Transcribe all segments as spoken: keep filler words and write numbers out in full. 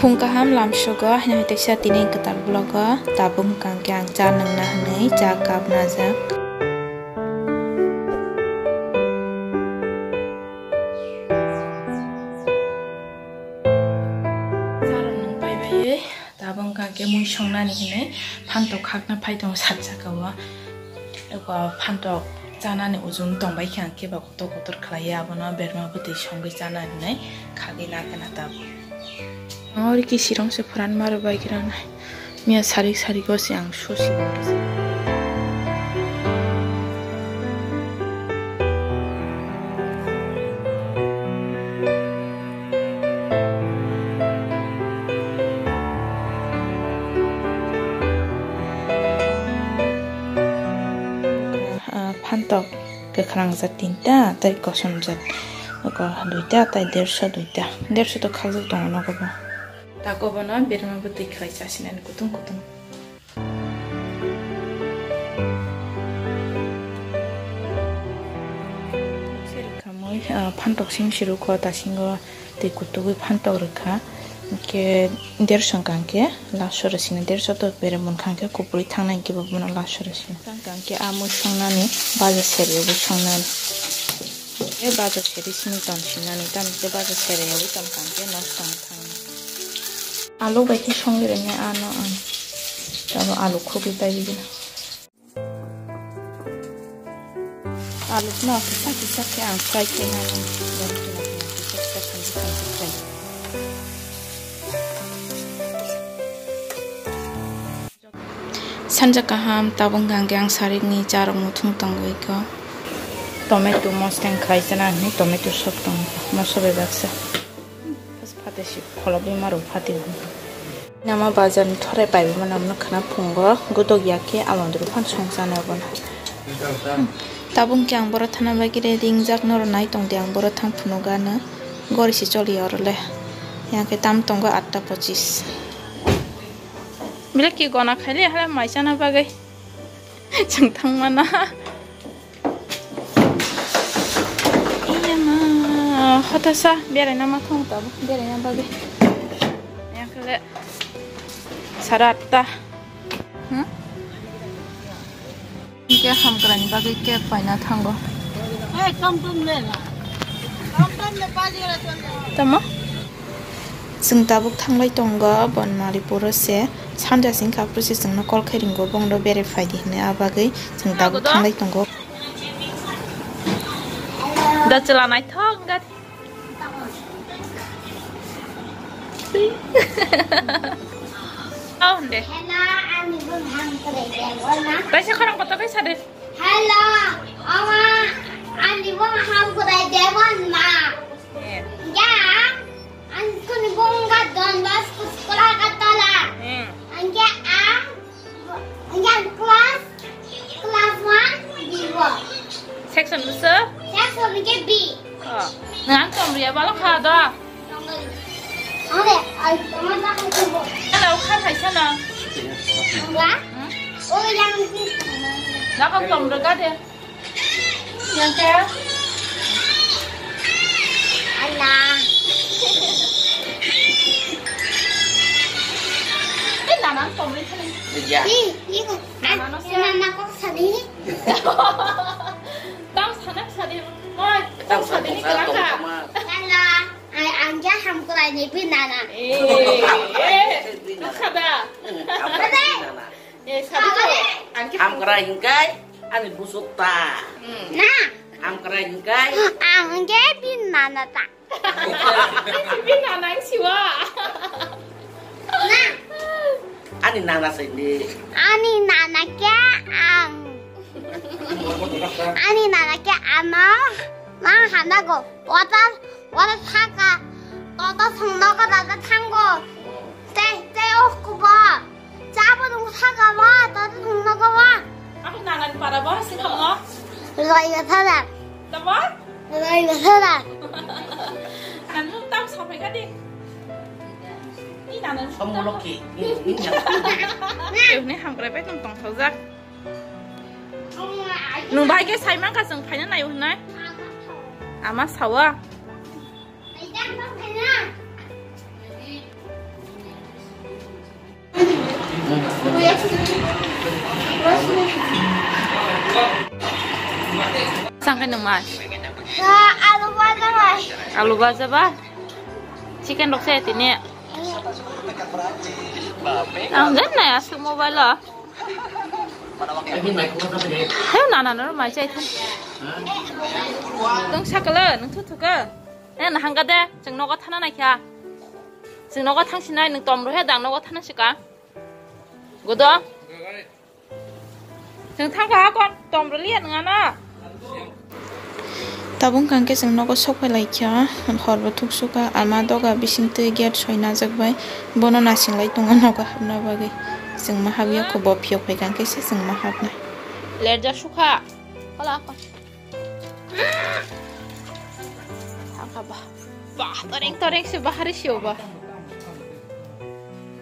Phung kaham lamsogo, haino hai teisa tini kwtal vlog o tabuk wngkha hwnkhe ang cha nungna hwnwi cha cup najak. Charok nung pai baiwi tabuk wngkha hwnkhe mui songnani hwnwi phantok khakna phai tongo sat saka o. Eko phantok chanani ujung tongbai khe ang khe ba kotor kotor khlaiya, abono berma bwtwi songwi chana hinwi khagwi na gana tabuk. Ang ori kisirong se phoran maro bai khe rwnai. Miya sarik sarik o se ang susi. Ah, phantok kwkhwrang jat tinta, tei kosom jat oko duita, tei derso duita. Derso to khakjak tongo nogo bo. Tako bono berma bwtwi khlai chasinani kutung kutung. Serikhamwi, ah, phantok sing sirukho tasingo tei kutugwi phantok rwkha. Hwnkhe derso hwnkha hwnkhe laso rwsino derso to bere munkha hwnkhe kupulwi thangnai hwnkhe bo bono laso rwsino. Hwnkha hwnkhe amo songnani baja seriyabo songnani. Hwnkhe baja seri sini tong sinani tamo khe baja seriyabo tongkha hwnkhe nosto wng thangni. Alu bai khe songwi rwmani ano ang. Tamo alu khugwi paibigino. Alu no kisa kisa khe ang fry khe nai. Kisa kisa khanjik khanjik khlai. Sanja kaham tabuk hwnkha hwnkhe ang sarikni charok muthung tongwi kho. Tomato mosla khlai chana hinwi tomato sok tongo, moso bai baksa. Phate si pholobwi maro phati. Nama bazar ni thorai paibuma namno khana phungo godok ya khe alondro phan songchana bono. Tabuk khe ang boro thana bagwi ready wngjak norok nai tongdi ang boro thang phunukgano gori si choli oro le. Yang khe tam tongo atta pochis. Belai ki gona khaile hala mai chana bagwi. Chwng thang mana. Iya ma, hotasa beraina ma thang tabuk beraina bagwi. Yang kale sara atta. Hmm? Khe hamkrani bagwi cake paina thango. Hey, come, come, le la. Come, come, le, pa, le, la, chal, la. Tamo? Chwng tabuk thanglai tongo Bonmalipuro se. Sanja singkha phuru se chwngno call khai ringo, bongno berai phaidi hinwi, a bagwi chwng tabuk thanglai tongo. Da chwla naithok wngkha. Oh, de. Hello, ani bung ham kore de, bona. Taisa khorang kotor khai sade. Hello, ama, ani bung ham kore de, bona. Eh. Ya, ani kuni bung ga Don Bosco school Agartala. Hmm. Angke ang Yang class, class one, B one. Section bwswk? Section ke B. Oh. Nang tomriya balo kha do. Ore, ai, tomar da ko. Hello, kha khaisa na. Wa? Hmm? O yang. Nakam tomro ga de. Yang khe? Allah. Eh, nana tomri thani. Ya. Ih, ih, nana kok sadi. Tam sanak sadi. Moi, tam sadi ni kelaka. Nana, ai anja ham kurai ni pi nana. Eh, eh, kada. Ham kurai ni nana. Eh, sadi ko. Ham kurai hingkai. Ani busuk ta. Hmm. Na. Ham krai hingkai. Ang ke bin nana ta. Bin nana ang siwa. Na. Ani nana sini. Ani nana ke ang. Ani nana ke ano. Ma hana go. Water, water thaka. Toto songno ko dada thango. Te, te o kubo. Chabo nung saka ba, tata nung naga ba. Ako nangan para ba, sino mo? Roi ga thada. Tamo? Roi ga thada. Nanu tam sampai ka di. Ni nanan. Kamu loki. Ni, ni nyata. Ni ham krai pai tong tong saujak. Nung bai ke sai mang ka seng phaina nai unai. Ama sawa. Ai, jang tong phaina. Sangkhe nung mai? Alu baja mai. Alu baja ba? Chicken rok se tini. Ang jen nai aswk mobile o. He nana no mai chai than. Nung sakala nung thu thuka. Eh, na hangga de, chwng nogo thana nai kha. Chwng nogo thang sinai, nung tom rohe dang nogo thana sika. Godo. Chwng thang kha kon, tom rwliya nung ano. Tabuk hwnkha khe chwng nogo sok phai lai kha, hor bo thuk sukha, ama doga bising twi gate soi najak bai, bono nasing lai tongo nogo habna bagwi. Chwng ma habya kho, bo phiyok phai kha khe se chwng ma habnai. Lerjak sukha. Hala kon. Thangkha ba. Ba, toreng toreng se bahari sio ba.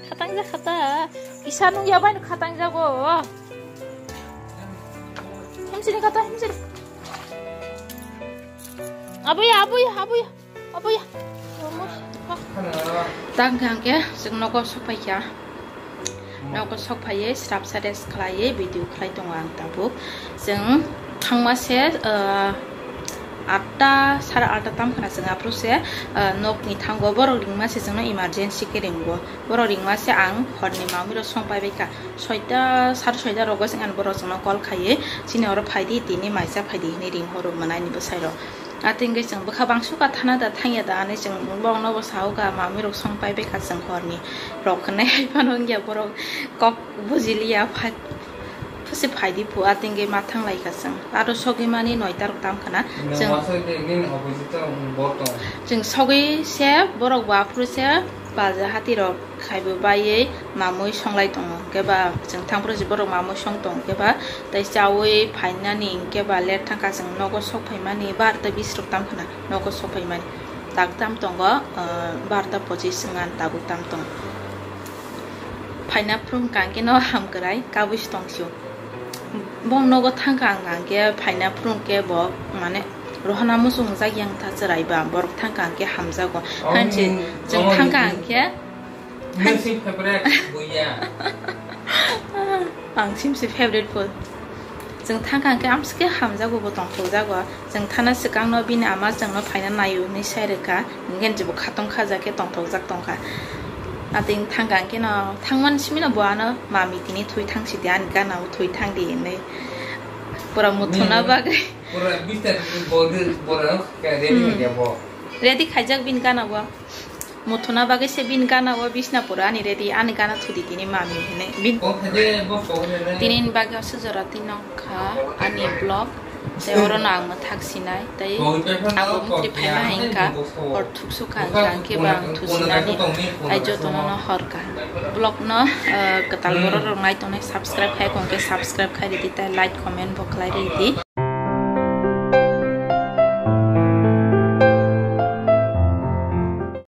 Khatang ja khata. Isa nung ya bai khatang ja go. Himsini khata, himsini. Abuya, abuya, abuya. Abuya. Tang khe ang khe chwng nogo sok phai kha. Nogo sok phaiwi srapsa rest khlaiwi video khlai tongo ang tabuk. Chwng thangma se, ah, atta, sara atta tam khna chwng aphuru se, ah, nokni thango borok ringma se chwngno emergency khe ringo. Borok ringma se ang horni mamwi rok song pai bai kha. Soita, sar soita rogo chwng ani borok chwngno call khaiwi, "Chini oro phai di, tini maisa phai di," hinwi ring horo mwnaini bwsai rok. Atwngwi chwng bwkha bangsu ka thana da thangya da hinwi chwng bongno bo sao ka mamwi rok song pai bai kha chwng horni rok hinwi hai phano wngya borok kok bujiliya phai phusi phai di phu atwngwi ma thang lai kha chwng aro sogwi mani noita rok tam khana chwng chwng sogwi se borok bo aphuru se baja hati rok. Khaibo baiwi mamwi songlai tongo, hwnkhe ba chwng thangphuru je borok mamwi song tongo, hwnkhe ba tei chaui phainani, hwnkhe ba let thangkha chwng nogo sok phaimani, barta bis rok tam khna nogo sok phaimani. Tak tam tongo, ah, barta pochis wngkha tabuk tam tongo. Phaina phuru hwnkha hwnkhe no hamkrai kabui se tong sio. Bong nogo thangkha ang hwnkhe phaina phuru hwnkhe bo mane rohana muchung jak yang tha chwrai ba borok thangkha hwnkhe hamjago. Hainse chwng thangkha hwnkhe Nasi favorite buya. Ang simsi favorite phul. Chwng thangkha hwnkhe amsike hamjago bo tongthokjago. Chwng thana swkangno bini ama chwngno phaina naio hinwi sai rwkha. Hwnkhe jebo khatong khajakhe tongthokjak tongkha. Atwng thangkha hwnkhe no thangmani simino bo ano mami tini thwi thangsi di ani gana o thwi thang di hinwi. Pura muthuna bagwi. Pura bistar bodu bora kaya ready kaya bo. Ready khaijak bini gana bo. Muthuna bagwi se bini gana o bisna pura ani ready, ani gana thudi tini mami hine. Bin tini ni bagwi aswk jora twi nongkha ani vlog. Tei oro no ang mwthak sinai tei ang bo mukri phaima hai wngkha. Hor thuksu kha wngkha hwnkhe bo ang thusinani tei jotono no hor kha. Vlog no, eh, kwtal borok rok nai tongnai subscribe khai khe subscribe khai ridi tei like comment bo khlai ridi.